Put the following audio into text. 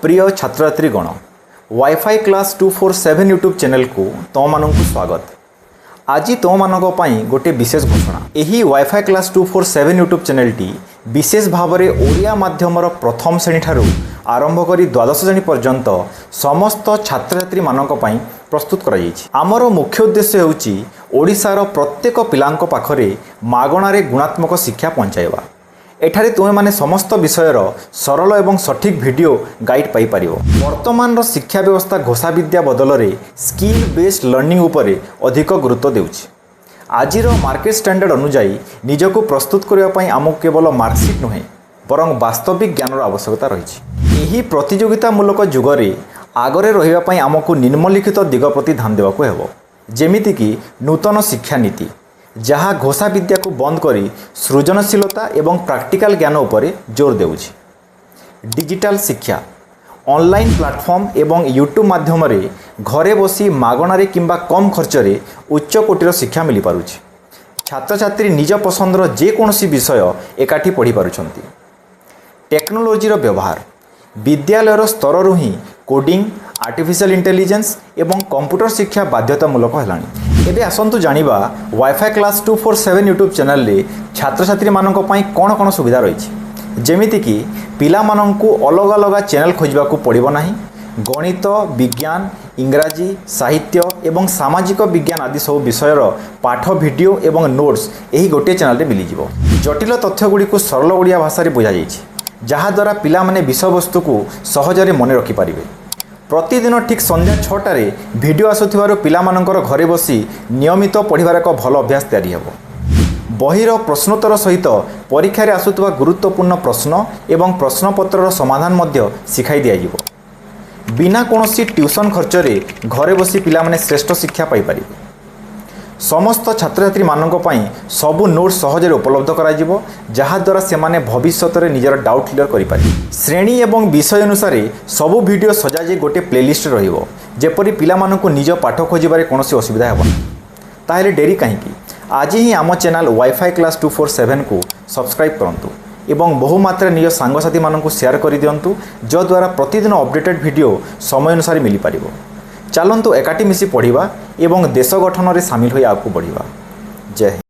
ପ୍ରିୟ ଛାତ୍ରଛାତ୍ରୀଗଣ, wifi class 247 YouTube ଚ୍ୟାନେଲକୁ ତୁମମାନଙ୍କୁ ସ୍ୱାଗତ। ଆଜି ତୁମମାନଙ୍କ ପାଇଁ ଗୋଟିଏ ବିଶେଷ ଘୋଷଣା। ଏହି ୱାଇଫାଇ କ୍ଲାସ୍ 247 ୟୁଟ୍ୟୁବ୍ ଚ୍ୟାନେଲଟି ବିଶେଷ ଭାବରେ ଓଡ଼ିଆ ମାଧ୍ୟମର ପ୍ରଥମ ଶ୍ରେଣୀଠାରୁ ଆରମ୍ଭ କରି ଦ୍ୱାଦଶ ଶ୍ରେଣୀ ପର୍ଯ୍ୟନ୍ତ ସମସ୍ତ ଛାତ୍ରଛାତ୍ରୀମାନଙ୍କ ପାଇଁ ପ୍ରସ୍ତୁତ କରାଯାଇଛି। ଆମର ମୁଖ୍ୟ ଉଦ୍ଦେଶ୍ୟ ହେଉଛି ଓଡ଼ିଶାର ପ୍ରତ୍ୟେକ ପିଲାଙ୍କ ପାଖରେ ମାଗଣାରେ ଗୁଣାତ୍ମକ ଶିକ୍ଷା ପହଞ୍ଚାଇବା। ଏଠାରେ ତୁମେମାନେ ସମସ୍ତ ବିଷୟର ସରଳ ଏବଂ ସଠିକ୍ ଭିଡ଼ିଓ ଗାଇଡ଼ ପାଇପାରିବ। ବର୍ତ୍ତମାନର ଶିକ୍ଷା ବ୍ୟବସ୍ଥା ଘୋଷା ବିଦ୍ୟା ବଦଳରେ ସ୍କିଲ୍ ବେସ୍ଡ ଲର୍ଣ୍ଣିଂ ଉପରେ ଅଧିକ ଗୁରୁତ୍ୱ ଦେଉଛି। ଆଜିର ମାର୍କେଟ ଷ୍ଟାଣ୍ଡାର୍ଡ଼ ଅନୁଯାୟୀ ନିଜକୁ ପ୍ରସ୍ତୁତ କରିବା ପାଇଁ ଆମକୁ କେବଳ ମାର୍କସିଟ୍ ନୁହେଁ, ବରଂ ବାସ୍ତବିକ ଜ୍ଞାନର ଆବଶ୍ୟକତା ରହିଛି। ଏହି ପ୍ରତିଯୋଗିତାମୂଳକ ଯୁଗରେ ଆଗରେ ରହିବା ପାଇଁ ଆମକୁ ନିମ୍ନଲିଖିତ ଦିଗ ପ୍ରତି ଧ୍ୟାନ ଦେବାକୁ ହେବ, ଯେମିତିକି ନୂତନ ଶିକ୍ଷାନୀତି, ଯାହା ଘୋଷା ବିଦ୍ୟାକୁ ବନ୍ଦ କରି ସୃଜନଶୀଳତା ଏବଂ ପ୍ରାକ୍ଟିକାଲ ଜ୍ଞାନ ଉପରେ ଜୋର ଦେଉଛି। ଡିଜିଟାଲ ଶିକ୍ଷା, ଅନଲାଇନ୍ ପ୍ଲାଟଫର୍ମ ଏବଂ ୟୁଟ୍ୟୁବ୍ ମାଧ୍ୟମରେ ଘରେ ବସି ମାଗଣାରେ କିମ୍ବା କମ୍ ଖର୍ଚ୍ଚରେ ଉଚ୍ଚ କୋଟିର ଶିକ୍ଷା ମିଳିପାରୁଛି। ଛାତ୍ରଛାତ୍ରୀ ନିଜ ପସନ୍ଦର ଯେକୌଣସି ବିଷୟ ଏକାଠି ପଢ଼ିପାରୁଛନ୍ତି। ଟେକ୍ନୋଲୋଜିର ବ୍ୟବହାର, ବିଦ୍ୟାଳୟର ସ୍ତରରୁ ହିଁ କୋଡ଼ିଂ, ଆର୍ଟିଫିସିଆଲ ଇଣ୍ଟେଲିଜେନ୍ସ ଏବଂ କମ୍ପ୍ୟୁଟର ଶିକ୍ଷା ବାଧ୍ୟତାମୂଳକ ହେଲାଣି। ଏବେ ଆସନ୍ତୁ ଜାଣିବା, ୱାଇଫାଇ କ୍ଲାସ୍ 247 ୟୁଟ୍ୟୁବ୍ ଚ୍ୟାନେଲରେ ଛାତ୍ରଛାତ୍ରୀମାନଙ୍କ ପାଇଁ କ'ଣ କ'ଣ ସୁବିଧା ରହିଛି। ଯେମିତିକି ପିଲାମାନଙ୍କୁ ଅଲଗା ଅଲଗା ଚ୍ୟାନେଲ ଖୋଜିବାକୁ ପଡ଼ିବ ନାହିଁ। ଗଣିତ, ବିଜ୍ଞାନ, ଇଂରାଜୀ, ସାହିତ୍ୟ ଏବଂ ସାମାଜିକ ବିଜ୍ଞାନ ଆଦି ସବୁ ବିଷୟର ପାଠ, ଭିଡ଼ିଓ ଏବଂ ନୋଟ୍ସ ଏହି ଗୋଟିଏ ଚ୍ୟାନେଲରେ ମିଳିଯିବ। ଜଟିଳ ତଥ୍ୟଗୁଡ଼ିକୁ ସରଳ ଓଡ଼ିଆ ଭାଷାରେ ବୁଝାଯାଇଛି, ଯାହାଦ୍ୱାରା ପିଲାମାନେ ବିଷୟବସ୍ତୁକୁ ସହଜରେ ମନେ ରଖିପାରିବେ। ପ୍ରତିଦିନ ଠିକ୍ ସନ୍ଧ୍ୟା 6ଟାରେ ଭିଡ଼ିଓ ଆସୁଥିବାରୁ ପିଲାମାନଙ୍କର ଘରେ ବସି ନିୟମିତ ପଢ଼ିବାର ଏକ ଭଲ ଅଭ୍ୟାସ ତିଆରି ହେବ। ବହିର ପ୍ରଶ୍ନୋତ୍ତର ସହିତ ପରୀକ୍ଷାରେ ଆସୁଥିବା ଗୁରୁତ୍ୱପୂର୍ଣ୍ଣ ପ୍ରଶ୍ନ ଏବଂ ପ୍ରଶ୍ନପତ୍ରର ସମାଧାନ ମଧ୍ୟ ଶିଖାଇ ଦିଆଯିବ। ବିନା କୌଣସି ଟ୍ୟୁସନ୍ ଖର୍ଚ୍ଚରେ ଘରେ ବସି ପିଲାମାନେ ଶ୍ରେଷ୍ଠ ଶିକ୍ଷା ପାଇପାରିବେ। ସମସ୍ତ ଛାତ୍ରଛାତ୍ରୀମାନଙ୍କ ପାଇଁ ସବୁ ନୋଟ୍ସ ସହଜରେ ଉପଲବ୍ଧ କରାଯିବ, ଯାହାଦ୍ୱାରା ସେମାନେ ଭବିଷ୍ୟତରେ ନିଜର ଡାଉଟ୍ କ୍ଲିୟର କରିପାରିବେ। ଶ୍ରେଣୀ ଏବଂ ବିଷୟ ଅନୁସାରେ ସବୁ ଭିଡ଼ିଓ ସଜାଯାଇ ଗୋଟିଏ ପ୍ଲେଲିଷ୍ଟ ରହିବ, ଯେପରି ପିଲାମାନଙ୍କୁ ନିଜ ପାଠ ଖୋଜିବାରେ କୌଣସି ଅସୁବିଧା ହେବ ନାହିଁ। ତାହେଲେ ଡେରି କାହିଁକି? ଆଜି ହିଁ ଆମ ଚ୍ୟାନେଲ୍ ୱାଇଫାଇ କ୍ଲାସ୍ 247କୁ ସବସ୍କ୍ରାଇବ୍ କରନ୍ତୁ ଏବଂ ବହୁମାତ୍ରାରେ ନିଜ ସାଙ୍ଗସାଥିମାନଙ୍କୁ ସେୟାର କରିଦିଅନ୍ତୁ, ଯଦ୍ୱାରା ପ୍ରତିଦିନ ଅପଡ଼େଟେଡ଼ ଭିଡ଼ିଓ ସମୟ ଅନୁସାରେ ମିଳିପାରିବ। ଚାଲନ୍ତୁ, ଏକାଠି ମିଶି ପଢ଼ିବା ଏବଂ ଦେଶ ଗଠନରେ ସାମିଲ ହୋଇ ଆଗକୁ ବଢ଼ିବା। ଜୟ ହିନ୍ଦ।